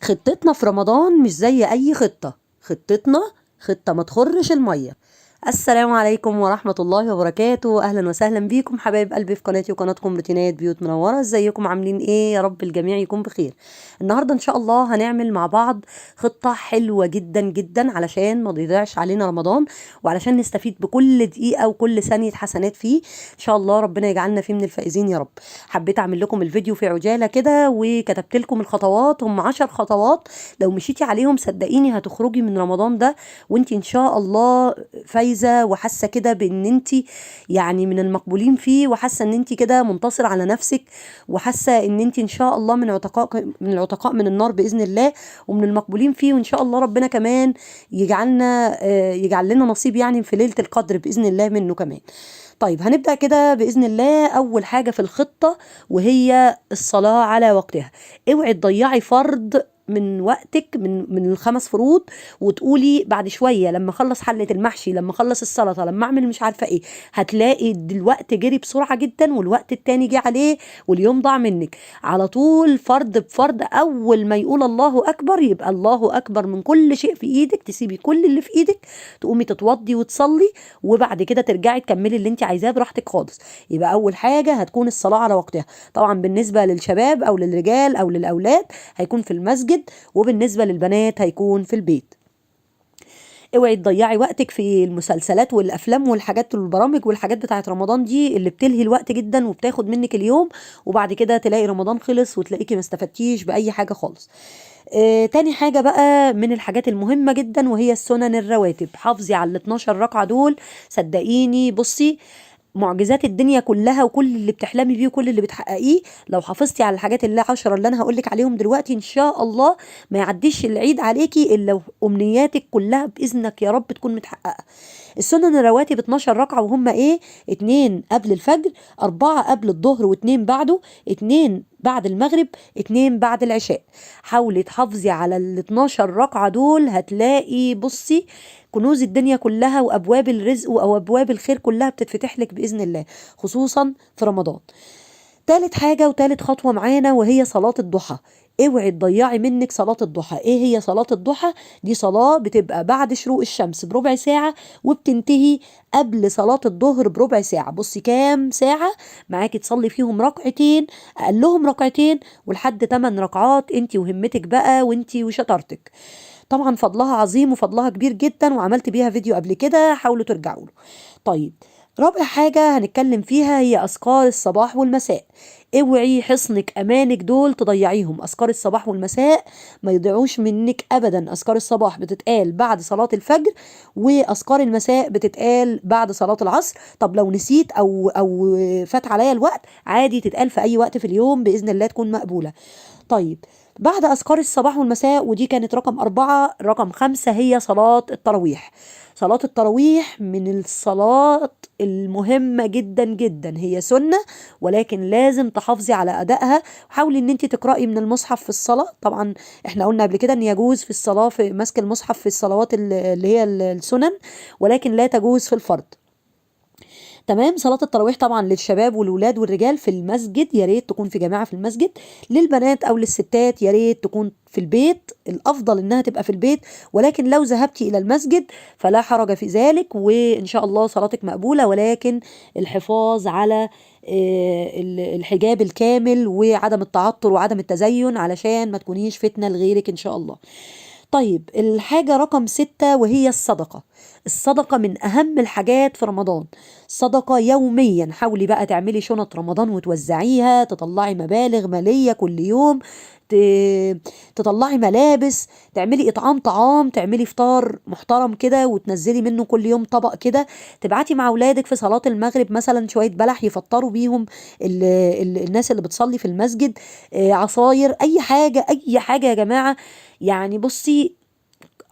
خطتنا في رمضان مش زي أي خطة، خطتنا خطة ما تخرش المية. السلام عليكم ورحمة الله وبركاته، أهلا وسهلا بيكم حبايب قلبي في قناتي وقناتكم روتينات بيوت منورة. ازيكم عاملين ايه؟ يا رب الجميع يكون بخير. النهاردة ان شاء الله هنعمل مع بعض خطة حلوة جدا جدا علشان ما يضيعش علينا رمضان، وعلشان نستفيد بكل دقيقة وكل ثانية حسنات فيه ان شاء الله. ربنا يجعلنا فيه من الفائزين يا رب. حبيت اعمل لكم الفيديو في عجالة كده وكتبت لكم الخطوات، هم 10 خطوات لو مشيتي عليهم صدقيني هتخرجي من رمضان ده وانت ان شاء الله فايزة وحاسه كده بان انت يعني من المقبولين فيه، وحاسه ان انت كده منتصره على نفسك، وحاسه ان انت ان شاء الله من العتقاء من النار باذن الله، ومن المقبولين فيه. وان شاء الله ربنا كمان يجعلنا يجعل لنا نصيب يعني في ليلة القدر باذن الله منه كمان. طيب هنبدأ كده بإذن الله. أول حاجة في الخطة وهي الصلاة على وقتها. اوعي تضيعي فرض من وقتك من ال5 فروض وتقولي بعد شوية لما اخلص حله المحشي، لما اخلص السلطة، لما اعمل مش عارفه ايه. هتلاقي الوقت جري بسرعة جدا والوقت التاني جه عليه واليوم ضاع منك على طول. فرض بفرض، اول ما يقول الله اكبر يبقى الله اكبر من كل شيء في ايدك، تسيبي كل اللي في ايدك تقومي تتوضي وتصلي، وبعد كده ترجعي تكملي اللي انت عايزاه براحتك خالص. يبقى اول حاجة هتكون الصلاة على وقتها. طبعا بالنسبة للشباب او للرجال او للاولاد هيكون في المسجد، وبالنسبة للبنات هيكون في البيت. اوعي تضيعي وقتك في المسلسلات والافلام والحاجات والبرامج والحاجات بتاعت رمضان دي اللي بتلهي الوقت جدا وبتاخد منك اليوم، وبعد كده تلاقي رمضان خلص وتلاقيكي ما استفدتيش باي حاجة خالص. تاني حاجة بقى من الحاجات المهمة جدا وهي السنن الرواتب. حافظي على 12 ركعة دول، صدقيني بصي معجزات الدنيا كلها وكل اللي بتحلمي بيه وكل اللي بتحققيه لو حافظتي على الحاجات اللي 10 اللي انا هقولك عليهم دلوقتي ان شاء الله ما يعديش العيد عليكي الا امنياتك كلها باذنك يا رب تكون متحققه. السنن الرواتب 12 ركعة، وهم ايه؟ 2 قبل الفجر، 4 قبل الظهر، و2 بعده، 2 بعد المغرب، 2 بعد العشاء. حاولي تحافظي على ال 12 ركعة دول، هتلاقي بصي كنوز الدنيا كلها وابواب الرزق وابواب الخير كلها بتتفتح لك باذن الله، خصوصا في رمضان. تالت حاجة وتالت خطوة معانا وهي صلاة الضحى. اوعي تضيعي منك صلاة الضحى. ايه هي صلاة الضحى؟ دي صلاة بتبقى بعد شروق الشمس بربع ساعة وبتنتهي قبل صلاة الظهر بربع ساعة. بصي كام ساعة معاكي تصلي فيهم ركعتين، اقلهم ركعتين ولحد 8 ركعات، انتي وهمتك بقى وانتي وشطارتك. طبعا فضلها عظيم وفضلها كبير جدا، وعملت بيها فيديو قبل كده، حاولوا ترجعوا له. طيب رابع حاجة هنتكلم فيها هي أذكار الصباح والمساء. اوعي حصنك أمانك دول تضيعيهم. أذكار الصباح والمساء ما يضيعوش منك أبدا. أذكار الصباح بتتقال بعد صلاة الفجر، وأذكار المساء بتتقال بعد صلاة العصر. طب لو نسيت أو فات عليا الوقت عادي تتقال في أي وقت في اليوم بإذن الله تكون مقبولة. طيب بعد أذكار الصباح والمساء، ودي كانت رقم 4، رقم 5 هي صلاة التراويح. صلاة التراويح من الصلاة المهمة جدا جدا، هي سنة ولكن لازم تحافظي على أدائها. حاولي ان انت تقرأي من المصحف في الصلاة. طبعا احنا قلنا قبل كده ان يجوز في الصلاة في مسك المصحف في الصلوات اللي هي السنن، ولكن لا تجوز في الفرض. تمام. صلاة التراويح طبعا للشباب والولاد والرجال في المسجد، يا ريت تكون في جماعة في المسجد. للبنات او للستات يا ريت تكون في البيت، الافضل انها تبقى في البيت، ولكن لو ذهبتي الى المسجد فلا حرج في ذلك، وان شاء الله صلاتك مقبولة، ولكن الحفاظ على الحجاب الكامل وعدم التعطر وعدم التزين علشان ما تكونيش فتنة لغيرك ان شاء الله. طيب الحاجة رقم 6 وهي الصدقة. الصدقة من أهم الحاجات في رمضان. صدقة يوميا، حاولي بقى تعملي شنط رمضان وتوزعيها، تطلعي مبالغ مالية كل يوم، تطلعي ملابس، تعملي إطعام طعام، تعملي فطار محترم كده وتنزلي منه كل يوم طبق كده، تبعتي مع أولادك في صلاة المغرب مثلا شوية بلح يفطروا بيهم الناس اللي بتصلي في المسجد، عصاير، أي حاجة، أي حاجة يا جماعة. يعني بصي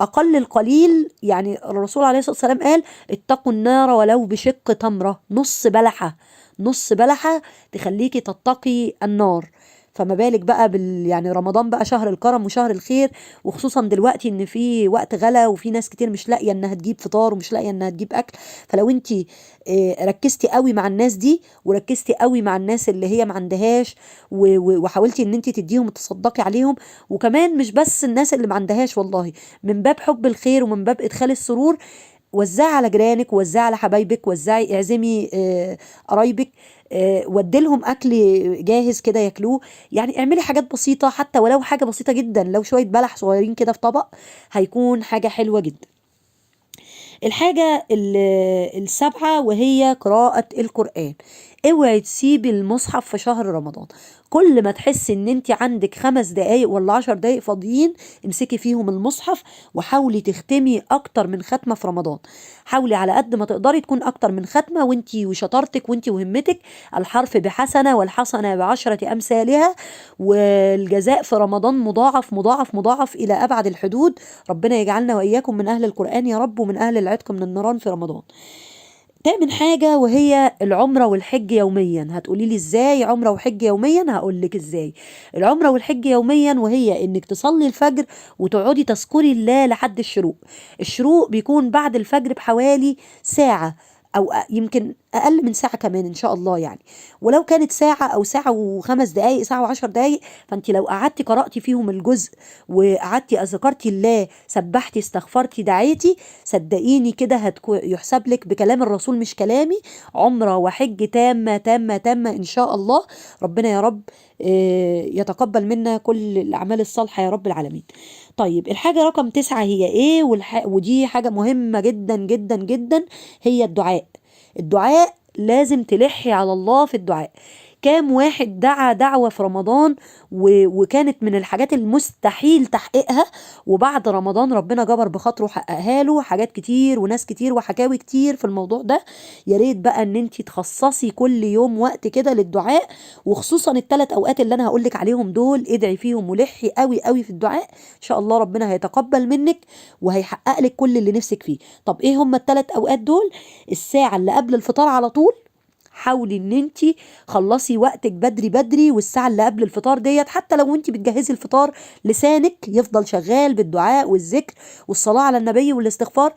أقل القليل، يعني الرسول عليه الصلاة والسلام قال اتقوا النار ولو بشق تمرة، نص بلحة، نص بلحة تخليكي تتقي النار. فما بالك بقى يعني رمضان بقى شهر الكرم وشهر الخير، وخصوصا دلوقتي ان في وقت غلا وفي ناس كتير مش لاقيه انها تجيب فطار ومش لاقيه انها تجيب اكل. فلو انت ركزتي قوي مع الناس دي، وركزتي قوي مع الناس اللي هي ما عندهاش، وحاولتي ان انت تديهم وتصدقي عليهم، وكمان مش بس الناس اللي ما عندهاش، والله من باب حب الخير ومن باب ادخال السرور، وزعي على جيرانك، وزعي على حبايبك، وزعي، اعزمي قرايبك، ودي لهم اكل جاهز كده ياكلوه. يعني اعملي حاجات بسيطة، حتى ولو حاجة بسيطة جدا، لو شوية بلح صغيرين كده في طبق، هيكون حاجة حلوة جدا. الحاجة السابعة وهي قراءة القرآن. اوعي تسيبي المصحف في شهر رمضان. كل ما تحسي ان انت عندك 5 دقايق ولا 10 دقايق فاضيين، امسكي فيهم المصحف وحاولي تختمي اكتر من ختمة في رمضان. حاولي على قد ما تقدري تكون اكتر من ختمة، وانت وشطارتك وانت وهمتك. الحرف بحسنة والحسنة ب10 امثالها، والجزاء في رمضان مضاعف مضاعف مضاعف الى ابعد الحدود. ربنا يجعلنا واياكم من اهل القرآن يا رب، ومن اهل العتق من النيران في رمضان. تامن حاجة وهي العمرة والحج يوميا. هتقولي لي ازاي عمرة وحج يوميا؟ هقول لك ازاي العمرة والحج يوميا، وهي انك تصلي الفجر وتقعدي تذكري الله لحد الشروق. الشروق بيكون بعد الفجر بحوالي ساعة او يمكن اقل من ساعة كمان ان شاء الله يعني، ولو كانت ساعة او ساعة وخمس دقايق، ساعة وعشر دقايق، فانت لو قعدتي قرأتي فيهم الجزء وقعدتي ذكرتي الله، سبحتي، استغفرتي، دعيتي، صدقيني كده يحسب لك بكلام الرسول مش كلامي، عمرة وحج تامة تامة تامة ان شاء الله. ربنا يا رب يتقبل منا كل الاعمال الصالحة يا رب العالمين. طيب الحاجة رقم 9 هي ايه؟ ودي حاجة مهمة جدا جدا جدا، هي الدعاء. الدعاء لازم تلحي على الله في الدعاء. كام واحد دعا دعوة في رمضان وكانت من الحاجات المستحيل تحقيقها، وبعد رمضان ربنا جبر بخاطره وحققها له. حاجات كتير وناس كتير وحكاوي كتير في الموضوع ده. يا ريت بقى ان انتي تخصصي كل يوم وقت كده للدعاء، وخصوصا الثلاث اوقات اللي انا هقولك عليهم دول، ادعي فيهم ولحي قوي قوي في الدعاء، ان شاء الله ربنا هيتقبل منك وهيحقق لك كل اللي نفسك فيه. طب ايه هم الثلاث اوقات دول؟ الساعة اللي قبل الفطار على طول، حاولي ان انتي خلصي وقتك بدري بدري، والساعة اللي قبل الفطار ديت حتى لو انتي بتجهزي الفطار لسانك يفضل شغال بالدعاء والذكر والصلاة على النبي والاستغفار،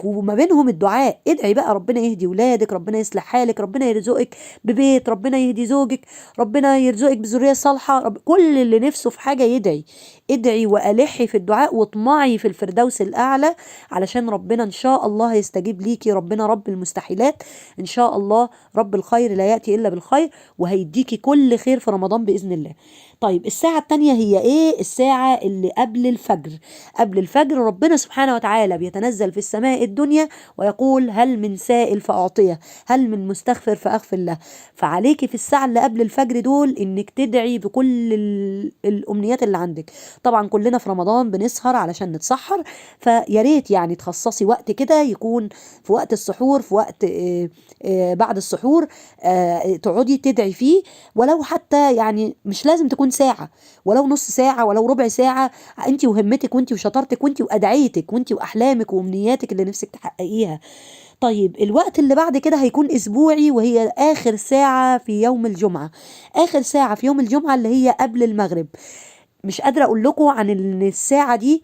وما بينهم الدعاء. ادعي بقى ربنا يهدي ولادك، ربنا يصلح حالك، ربنا يرزقك ببيت، ربنا يهدي زوجك، ربنا يرزقك بذرية صالحة، كل اللي نفسه في حاجة يدعي. ادعي وألحي في الدعاء واطمعي في الفردوس الأعلى، علشان ربنا إن شاء الله هيستجيب ليكي. ربنا رب المستحيلات إن شاء الله، رب الخير لا يأتي إلا بالخير، وهيديكي كل خير في رمضان بإذن الله. طيب الساعة التانية هي إيه؟ الساعة اللي قبل الفجر. قبل الفجر ربنا سبحانه وتعالى بيتنزل في السماء الدنيا ويقول هل من سائل فأعطيه، هل من مستغفر فأغفر له. فعليكي في الساعة اللي قبل الفجر دول إنك تدعي بكل الأمنيات اللي عندك. طبعا كلنا في رمضان بنسهر علشان نتسحر، فيا ريت يعني تخصصي وقت كده يكون في وقت السحور، في وقت بعد السحور، تقعدي تدعي فيه، ولو حتى يعني مش لازم تكون ساعة، ولو نص ساعة، ولو ربع ساعة، انت وهمتك وانت وشطارتك وانت وأدعيتك وانت وأحلامك وأمنياتك اللي نفسك تحققيها. طيب الوقت اللي بعد كده هيكون أسبوعي، وهي آخر ساعة في يوم الجمعة. آخر ساعة في يوم الجمعة اللي هي قبل المغرب. مش قادرة أقول لكم عن إن الساعة دي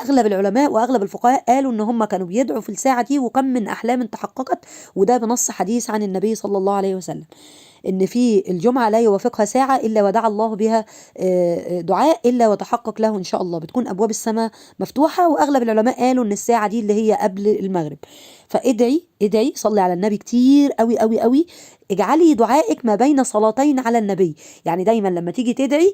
أغلب العلماء وأغلب الفقهاء قالوا إن هم كانوا بيدعوا في الساعة دي، وكم من أحلام تحققت، وده بنص حديث عن النبي صلى الله عليه وسلم إن في الجمعة لا يوافقها ساعة إلا ودعا الله بها دعاء إلا وتحقق له إن شاء الله، بتكون أبواب السماء مفتوحة. وأغلب العلماء قالوا إن الساعة دي اللي هي قبل المغرب. فادعي، ادعي، صلي على النبي كتير قوي قوي قوي، اجعلي دعائك ما بين صلاتين على النبي. يعني دايما لما تيجي تدعي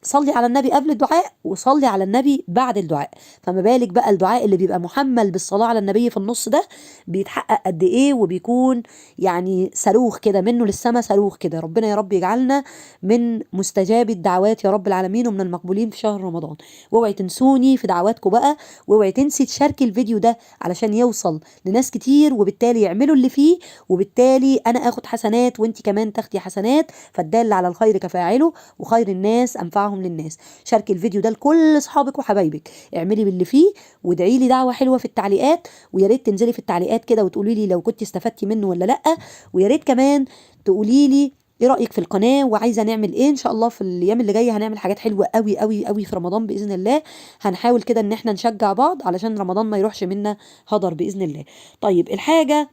صلي على النبي قبل الدعاء وصلي على النبي بعد الدعاء. فما بالك بقى الدعاء اللي بيبقى محمل بالصلاة على النبي في النص ده بيتحقق قد ايه، وبيكون يعني صاروخ كده منه للسما، صاروخ كده. ربنا يا رب يجعلنا من مستجاب الدعوات يا رب العالمين، ومن المقبولين في شهر رمضان. واوعي تنسوني في دعواتكم بقى، واوعي تنسي تشاركي الفيديو ده علشان يوصل لناس كتير، وبالتالي يعملوا اللي فيه، وبالتالي انا اخد حسنات وانت كمان تاخدي حسنات. فالدال على الخير كفاعله، وخير الناس انفعهم للناس. شاركي الفيديو ده لكل اصحابك وحبايبك، اعملي باللي فيه، وادعي لي دعوه حلوه في التعليقات، ويا ريت تنزلي في التعليقات كده وتقولي لي لو كنت استفدتي منه ولا لا، ويا ريت كمان تقولي لي ايه رأيك في القناة وعايزة نعمل ايه. ان شاء الله في الايام اللي جاية هنعمل حاجات حلوة قوي قوي قوي في رمضان بإذن الله. هنحاول كده ان احنا نشجع بعض علشان رمضان ما يروحش منا هدر بإذن الله. طيب الحاجة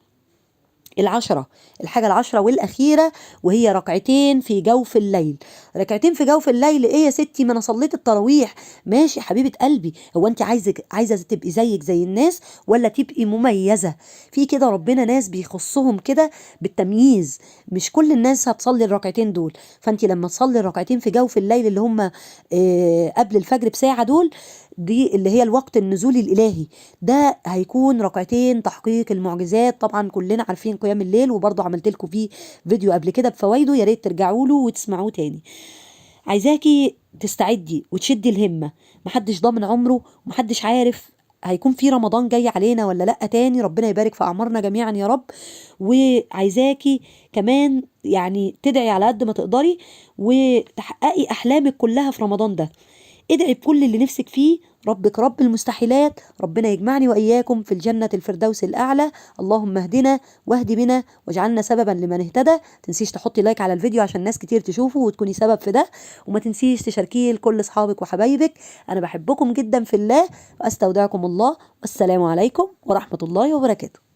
العشرة، الحاجة العشرة والأخيرة، وهي ركعتين في جوف الليل. ركعتين في جوف الليل ايه يا ستي؟ ما انا صليت التراويح. ماشي حبيبة قلبي، هو انت عايزة تبقي زيك زي الناس ولا تبقي مميزة؟ في كده ربنا ناس بيخصهم كده بالتمييز، مش كل الناس هتصلي الركعتين دول. فانت لما تصلي الركعتين في جوف الليل اللي هم قبل الفجر بساعة دول، دي اللي هي الوقت النزولي الإلهي، ده هيكون ركعتين تحقيق المعجزات. طبعا كلنا عارفين قيام الليل، وبرضه عملت لكم فيه فيديو قبل كده بفوائده، يا ريت ترجعوا له وتسمعوه تاني. عايزاكي تستعدي وتشدي الهمة، محدش ضامن عمره ومحدش عارف هيكون في رمضان جاي علينا ولا لأ تاني، ربنا يبارك في أعمارنا جميعا يا رب. وعايزاكي كمان يعني تدعي على قد ما تقدري وتحققي أحلامك كلها في رمضان ده. ادعي بكل اللي نفسك فيه، ربك رب المستحيلات، ربنا يجمعني وإياكم في الجنة الفردوس الأعلى. اللهم اهدنا واهد بنا واجعلنا سببا لمن اهتدى. تنسيش تحطي لايك على الفيديو عشان ناس كتير تشوفه وتكوني سبب في ده، وما تنسيش تشاركيه لكل أصحابك وحبايبك. أنا بحبكم جدا في الله، وأستودعكم الله، والسلام عليكم ورحمة الله وبركاته.